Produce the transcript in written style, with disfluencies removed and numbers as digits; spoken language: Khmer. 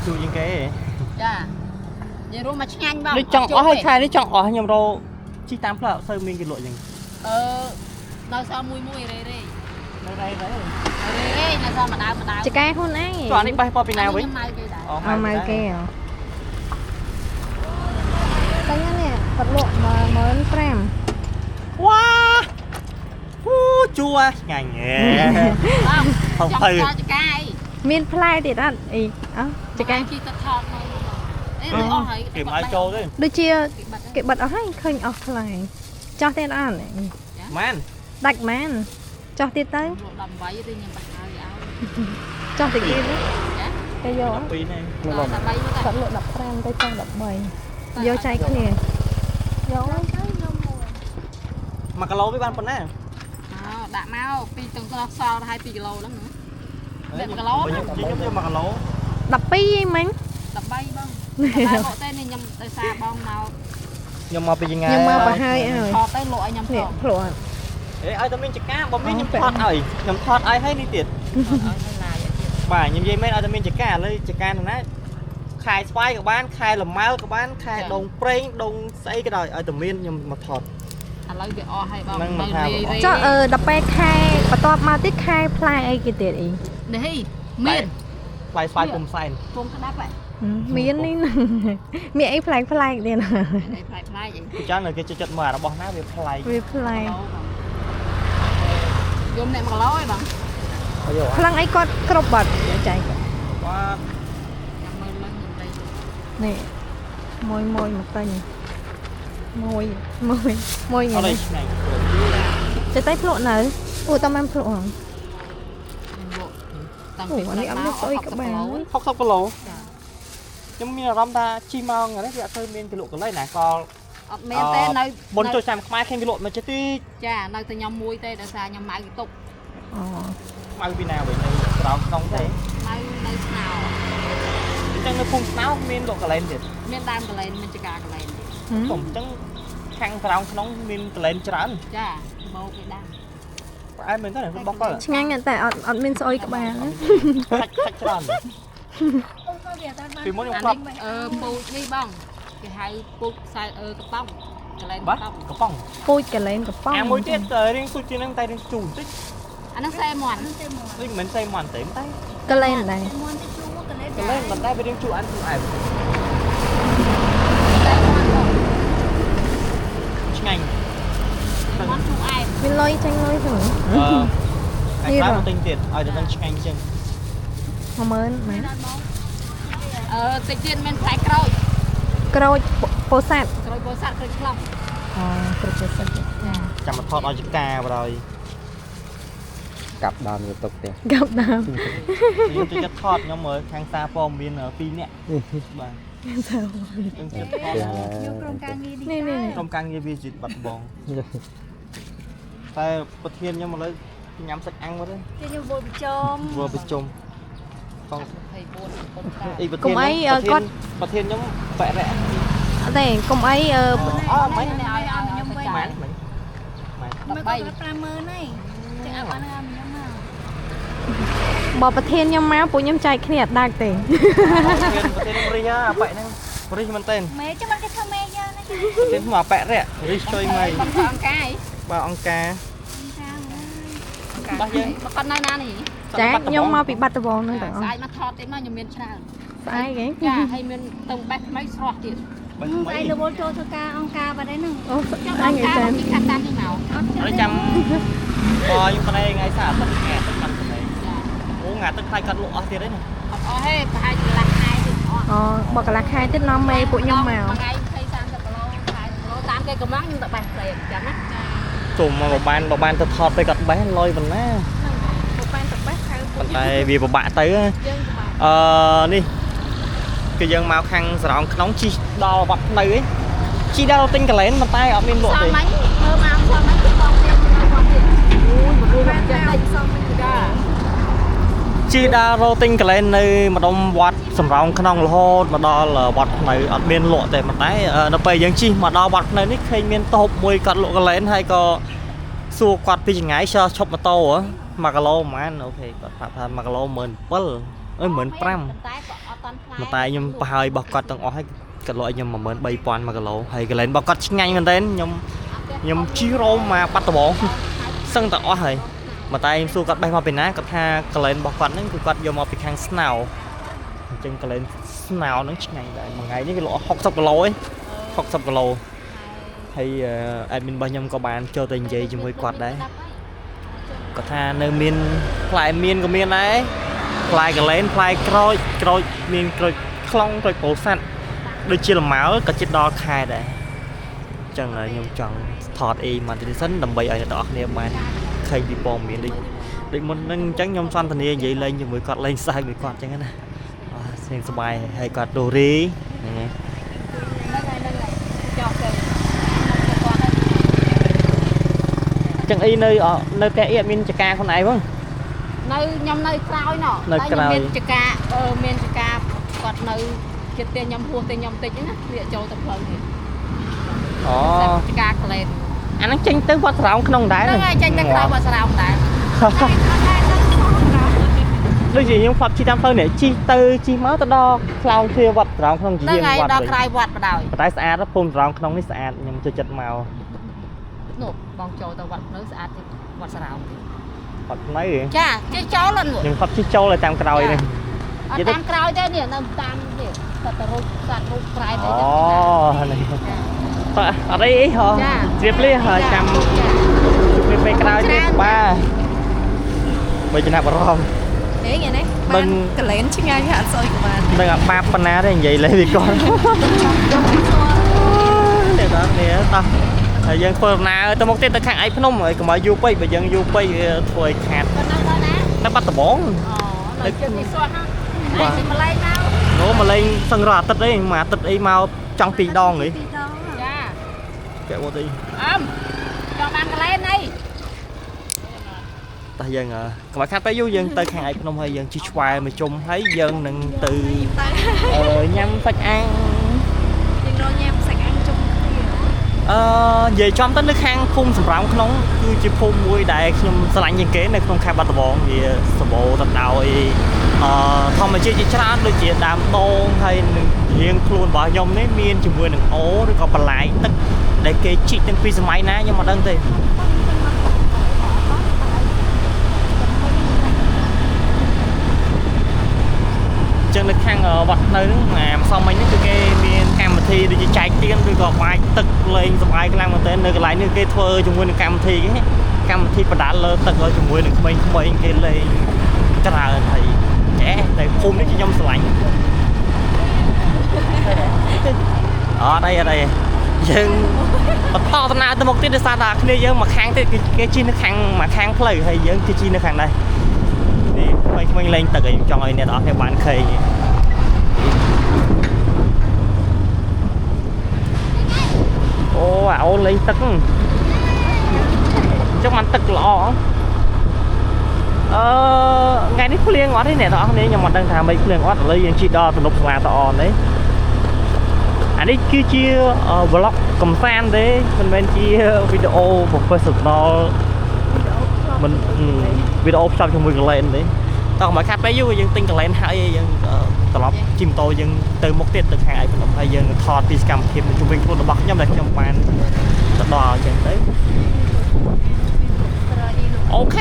ជូរជាងគេ ចានិយាយរួមមកឆ្ងាញ់បង នេះចង់អស់ហើយខែនេះចង់អស់ខ្ញុំរកជីតាមផ្លូវអត់សូវមានគេលក់ចឹង អឺនៅសល់មួយមួយរេរេ នៅរ៉េរ៉េ រេរេនៅសល់ម្ដៅម្ដៅ ចកែខ្លួនឯង ចុះអានេះបេះពណ៌ពីណាវិញ ខ្ញុំម៉ៅគេដែរ អស់ម៉ៅគេហ៎តែនេះគាត់លក់15000 វ៉ាអូជូរឆ្ងាញ់ហេ បង ហូបទៅ ចង់សល់ចកាអី មានផ្លែទៀតអត់អីអោះចកែ ជីទៅថតមកអេអស់ហើយ គេមិនឲ្យចូលទេ ដូចជា គេបាត់ គេបិទអស់ហើយឃើញអស់ផ្លែចោះទៀតអត់ ម៉ាន ដាច់ម៉ានចោះទៀតទៅ លក់18ទេខ្ញុំបាក់ហើយឲ្យ ចោះតិចទៀត ចា គេយក 12នេះ ដល់13មក គាត់លក់15ទៅចង់13យកចែកគ្នាយក 1គីឡូវាបានប៉ុណ្ណា អដាក់មកពីទាំងសល់ហើយ2គីឡូហ្នឹងណា1គីឡូ ខ្ញុំខ្ញុំយក1គីឡូ 12អីមិញ 13បងតែលក់ទេនេះខ្ញុំដោយសារបងមក ខ្ញុំមកពីចងាយ ខ្ញុំមកប្រហើយឲ្យ ថតទៅលក់ឲ្យខ្ញុំ នេះ ផង ភ្លក់ អេឲ្យតែមានចកាបើមានខ្ញុំថតឲ្យខ្ញុំថតឲ្យហើយនេះទៀត ឲ្យឡាយទៀត បាទខ្ញុំនិយាយមែនឲ្យតែមានចកាឥឡូវចកានៅណាខែស្វាយក៏បានខែលម៉ើក៏បានខែដងប្រេងដងស្អីក៏ដោយឲ្យតែមានខ្ញុំមកថត ឥឡូវវាអស់ហើយបង ហ្នឹងមិនថាវាអស់ ចុះអឺដល់ពេលខែបន្ទាប់មកទៀតខែផ្លែអីគេទៀតអី នេះមាន ផ្លែស្វាយពុំសែន ពងក្តាប់ហ៎ មាននេះមានអីប្លែកប្លែកទៀតណា អីប្លែកប្លែកអី គេចឹងគេចិត្តចិត្តមើលអារបស់ណាវាប្លែក វាប្លែក យំអ្នក1គីឡូឯងបង យក ខ្លាំងអីគាត់គ្រប់បាត់ចែក បាទ ចាំមើលឡើងខ្ញុំទៅ នេះមួយមួយមកទិញមួយមួយមួយ អត់ នេះ ឲ្យឆ្ងាញ់ ចេះតែភ្លក់នៅអូតើមិនភ្លក់ហង ខ្ញុំលក់តាំង អូ ពី អានេះអត់មានស្អុយក្បាល 60គីឡូខ្ញុំមានអារម្មណ៍ថាជីមកថ្ងៃនេះវាអត់ទៅមានគេលក់កន្លែងណាក៏ អត់មានទេនៅ មុនចូលឆ្នាំខ្មែរឃើញគេលក់មកចេះតិច ចានៅតែខ្ញុំមួយទេដោយសារខ្ញុំម៉ៅគេទុក អូ ម៉ៅពីណាវិញនៅក្រោមក្នុងទេ ម៉ៅនៅស្នោ អញ្ចឹងនៅភូមិស្នោមានលក់កន្លែងទៀត មានដើមកលែនមានចកាកលែន កុំអញ្ចឹងខាងក្រោមក្នុងមានកន្លែងច្រើន ចាបោកគេដាំ ផ្អែមមែនតើបោកកល ឆ្ងាញ់តែអត់អត់មានស្អុយក្បាលណា សាច់សាច់ច្រើនពីមុនខ្ញុំ អា ធ្លាប់ នេះអឺពូជនេះបងគេហៅពូជខ្សែអឺកំប៉ុងកលែន បាទ កំប៉ុង កំប៉ុង ពូជកលែនកំប៉ុង អាមួយទៀតរៀងស៊ូជាងហ្នឹងតែរៀងជូរបន្តិច អាហ្នឹងសេមាន់ ដូចមិនមែនសេមាន់ទេតែ កលែនដែរ កន្លែងប៉ុន្តែវារៀងជូរអានជូរអែម សេមាន់បង ឆ្ងាញ់ មាន់ជូរអែម មានលុយចាញ់លុយហ្នឹង អឺហើយក្រោយមកទិញទៀតឲ្យតែនឹងឆ្ងាញ់ជាង 10000ម៉ែ អឺតិចទៀតមានផ្លែក្រូច ក្រូចពោធិ៍សាត់ ក្រូចពោធិ៍សាត់ក្រូចឆ្លង អូក្រូចពោធិ៍សាត់ ចា ចាំមកថតឲ្យចកាបណ្ដោយ កាប់ដើមយកទុកផ្ទះ កាប់ដើម ខ្ញុំចូលចិត្តថតខ្ញុំមើលខាងសារព័ត៌មាន2នាក់បាទខ្ញុំចិត្តថត ផ្ទះ ក្រុមការងារនេះ នេះនេះ ក្រុមការងារវាជាបាត់បងតែប្រធានខ្ញុំឥឡូវញ៉ាំសាច់អាំងមកទេ គេខ្ញុំវល់ប្រជុំ វល់ប្រជុំកង 24កុំតា អីប្រធានប្រធានខ្ញុំបែករៈ អត់ទេកុំអីអឺ អូមិន នេះឲ្យឲ្យខ្ញុំវិញ ម៉ានមិនម៉ាន មកគាត់50000ហើយចឹងអត់បានឲ្យខ្ញុំមក បើប្រធានខ្ញុំមកពួកខ្ញុំចែកគ្នាអត់ដាច់ទេ ប្រធានខ្ញុំរិះអាបែកហ្នឹងរិះមែនតើ មេចឹងមិនគេធ្វើមេយើងណា ប្រធានខ្ញុំអាបែករៈរិះជួយមក បងធ្វើអង្គការអី បាទអង្គការ ចា បាទយើង មកគាត់នៅណានេះ ចាខ្ញុំមកពីបាត់ដំបងហ្នឹងទាំងអស់ ស្អែកមកថតទៀតមកខ្ញុំមានច្រើន ស្អែកហ៎ ចាហើយមានទៅបេះថ្មីស្រស់ទៀត បាទ ស្អែករវល់ចូលធ្វើការអង្គការបាត់ហើយហ្នឹង អូស្ ចាំ អែក អង្គការ ហ៎ ពីខាត់តាមនេះមក អត់ ឥឡូវចាំបើខ្ញុំប្តីថ្ងៃសៅរ៍អាទិត្យថ្ងៃអាទិត្យបានប្តី ចា អូថ្ងៃអាទិត្យខ្លាចកាត់លក់អស់ទៀតហើយណា អត់អស់ទេប្រហែលជាកន្លះខែទៀតអស់ អូបើកន្លះខែទៀតនាំមេពួកខ្ញុំមក មួយថ្ងៃ20 30គីឡូ40គីឡូតាមគេកំងខ្ញុំទៅបេះផ្លែចាំណា ជុំមកបើបានបើបានទៅថតទៅកាត់បេះលយប៉ុណ្ណា បើបានទៅបេះខែ ប៉ុន្តែវាពិបាកទៅ យើងពិបាក អឺនេះគឺយើងមកខាងសរោងក្នុងជីដល់វត្តភ្នៅឯងជីដល់ទិញកលែនប៉ុន្តែអត់មានលក់ទេ សាមញ្ញមើលមកសាមញ្ញគឺបងទៀតបងទៀតអូយមករួមចិត្តតិចសាមញ្ញចា ជីដល់រកទិញកលែននៅម្ដុំវត្តសំរោងក្នុងរហូតមកដល់វត្តភ្នៅអត់មានលក់ទេប៉ុន្តែនៅពេលយើងជិះមកដល់វត្តភ្នៅនេះឃើញមានតូបមួយគាត់លក់កលែនហើយក៏សួរគាត់ពីចម្ងាយឈប់ម៉ូតូហ៎1គីឡូប្រហែលអូខេគាត់ប្រាប់ថា1គីឡូ17000 អើយ15000 ប៉ុន្តែក៏អត់តាន់ផ្លែ ប៉ុន្តែខ្ញុំប្រហើយរបស់គាត់ទាំងអស់ហើយគាត់លក់ឲ្យខ្ញុំ13000 1គីឡូហើយកលែនរបស់គាត់ឆ្ងាញ់មែនទែនខ្ញុំខ្ញុំជិះរោមមកបាត់ដំបងសឹងតែអស់ហើយប៉ុន្តែខ្ញុំសួរគាត់បេះមកពីណាគាត់ថាកលែនរបស់គាត់ហ្នឹងគឺគាត់យកមកពីខាងស្នោអញ្ចឹងកលែនស្នោហ្នឹងឆ្ងាញ់ដែរមួយថ្ងៃនេះវាលក់60គីឡូឯង60គីឡូហើយ admin របស់ខ្ញុំក៏បានចូលទៅនិយាយជាមួយគាត់ដែរគាត់ថានៅមានផ្លែមានក៏មានដែរផ្លែកលែនផ្លែក្រូចក្រូចមានក្រូចខ្លងក្រូចពោធិ៍សាត់ដូចជាលម៉ើក៏ជិតដល់ខែដែរអញ្ចឹងហើយខ្ញុំចង់ថតអីមកទីសិនដើម្បីឲ្យអ្នកទាំងអស់គ្នាបានឃើញពីព័ត៌មានដូចដូចមុនហ្នឹងអញ្ចឹងខ្ញុំសន្ទនានិយាយលេងជាមួយគាត់លេងសើចមួយគាត់អញ្ចឹងណាអស់សៀងសប្បាយហើយគាត់ដូរីហ្នឹងហើយ ហ្នឹងហើយហ្នឹងហើយចោះទៅគាត់ហើយ អញ្ចឹងអីនៅអនៅផ្ទះអីអត់មានចការខ្លួនឯងផង នៅខ្ញុំនៅក្រោយណោះ នៅក្រោយ តែខ្ញុំមានចកាអឺមានចកាគាត់នៅចិត្តផ្ទះខ្ញុំហួសផ្ទះខ្ញុំតិចហ្នឹងណាវាចូលទៅផ្លូវនេះ អូ ចកាក្លែន អាហ្នឹងចេញទៅវត្តស្រោងក្នុងដែរ ហ្នឹងហើយចេញទៅក្រោយវត្តស្រោងដែរ ដូចជាខ្ញុំផ្លាប់ជិះតាមផ្លូវនេះជិះទៅជិះមកទៅដល់ខ្លោងទ្វារវត្តស្រោងក្នុងជា ហ្នឹងហើយ ងវត្តវិញ ដល់ក្រោយវត្តបដ ாய் ប៉ុន្តែស្អាតណាស់ភូមិស្រោងក្នុងនេះស្អាតខ្ញុំចូលចិត្តមក នោះបងចូលទៅវត្តនៅស្អាតជាងវត្តស្រោងទៀត វត្តថ្មីហ៎ ចាជិះចូលហ្នឹង ខ្ញុំផ្លាប់ជិះចូលឲ្យតាមក្រោយនេះ អត់តាមក្រោយទេនេះនៅតាមនេះសត្វទៅរូបសត្វរូបប្រែតអី អូ ទៅ នេះតើអត់អីអីហ៎ ចា ជ្រាបលាហើយចាំ ចា ជួបគ្នាពេលក្រោយទៀតបាទបើចំណាប់អារម្មណ៍ ហេថ្ងៃនេះ ដឹង បានកលែនឆ្ងាញ់ហើយអត់ស្អុយក៏បាន នឹងអាបាបប៉ុណ្ណាទេនិយាយលេងពីគាត់ អ្នកនរគ្នាតោះហើយយើងធ្វើដំណើរទៅមុខទៀតទៅខាងឯភ្នំហើយកុំឲ្យយូរពេកបើយើងយូរពេកវាធ្វើឲ្យខាត ប៉ុណ្ណឹងដល់ណា នៅបាត់ដំបង អូនៅជិតនេះសោះហ่ะហើយជិះម្លែងមក នោះមកលេងសឹងរាល់អាទិត្យអីមួយអាទិត្យអីមកចង់ពីរដងហី ពីរដង ចា កែវអត់អី អឹមចង់បានកលែនអី តោះយើងកុំឲ្យខាតពេកយូរយើងទៅខាងឯភ្នំហើយយើងជិះឆ្វែមកជុំហើយយើងនឹងទៅ ទៅ ញ៉ាំសាច់អាំង យើងរកញ៉ាំសាច់អាំងជុំគ្នា អឺនិយាយចំទៅនៅខាងភូមិសំរោងក្នុងគឺជាភូមិមួយដែលខ្ញុំស្រឡាញ់ជាងគេនៅក្នុងខេត្តបាត់ដំបងវាសម្បូរទៅដោយអឺធម្មជាតិជាច្រើនដូចជាដើមដូងហើយនឹងរៀងខ្លួនរបស់ខ្ញុំនេះមានជាមួយនឹងអូឬក៏បន្លាយទឹកដែលគេជីកតាំងពីសម័យណាខ្ញុំមិនដឹងទេ ចឹងនៅខាងវត្តនៅហ្នឹងអាម្សិលមិញហ្នឹងគឺគេមានកម្មវិធីដូចជាចែកទៀនឬក៏បាចទឹកលេងសប្បាយខ្លាំងមែនទែននៅកន្លែងនេះគេធ្វើជាមួយនឹងកម្មវិធីគេកម្មវិធីបដាល់លើទឹកឲ្យជាមួយនឹងក្មេងៗគេលេងច្រើនហើយចេះតែភូមិនេះគឺខ្ញុំស្រឡាញ់អត់អីអត់អីយើងបន្តដំណើរទៅមុខទៀតដោយសារតែគ្នាយើងមកខាងទៀតគឺគេជិះនៅខាងមកខាងផ្លូវហើយយើងគឺជិះនៅខាងនេះនេះក្មេងៗលេងទឹកហើយខ្ញុំចង់ឲ្យអ្នកទាំងអស់គ្នាបានឃើញ អូអាអូនលេងទឹកហ្នឹងអញ្ចឹងបានទឹកល្អអឺថ្ងៃនេះភ្លៀងអត់ទេអ្នកទាំងអស់គ្នាខ្ញុំអត់ដឹងថាមិនភ្លៀងអត់ឥឡូវយើងជិះដល់ទំនប់សាលាតអននេះអានេះគឺជា vlog កំសាន្តទេមិនមែនជាវីដេអូ professional មិនវីដេអូផ្សំជាមួយកលែនទេតោះមកខាត់ពេលយូរយើងទិញកលែនហើយយើងត្រឡប់ជិះម៉ូតូយើងទៅមុខទៀតទៅខាងឯភ្នំហើយយើងថតពីសកម្មភាពនៅជុំវិញខ្លួនរបស់ខ្ញុំដែលខ្ញុំបានទៅដល់អញ្ចឹងទៅ OK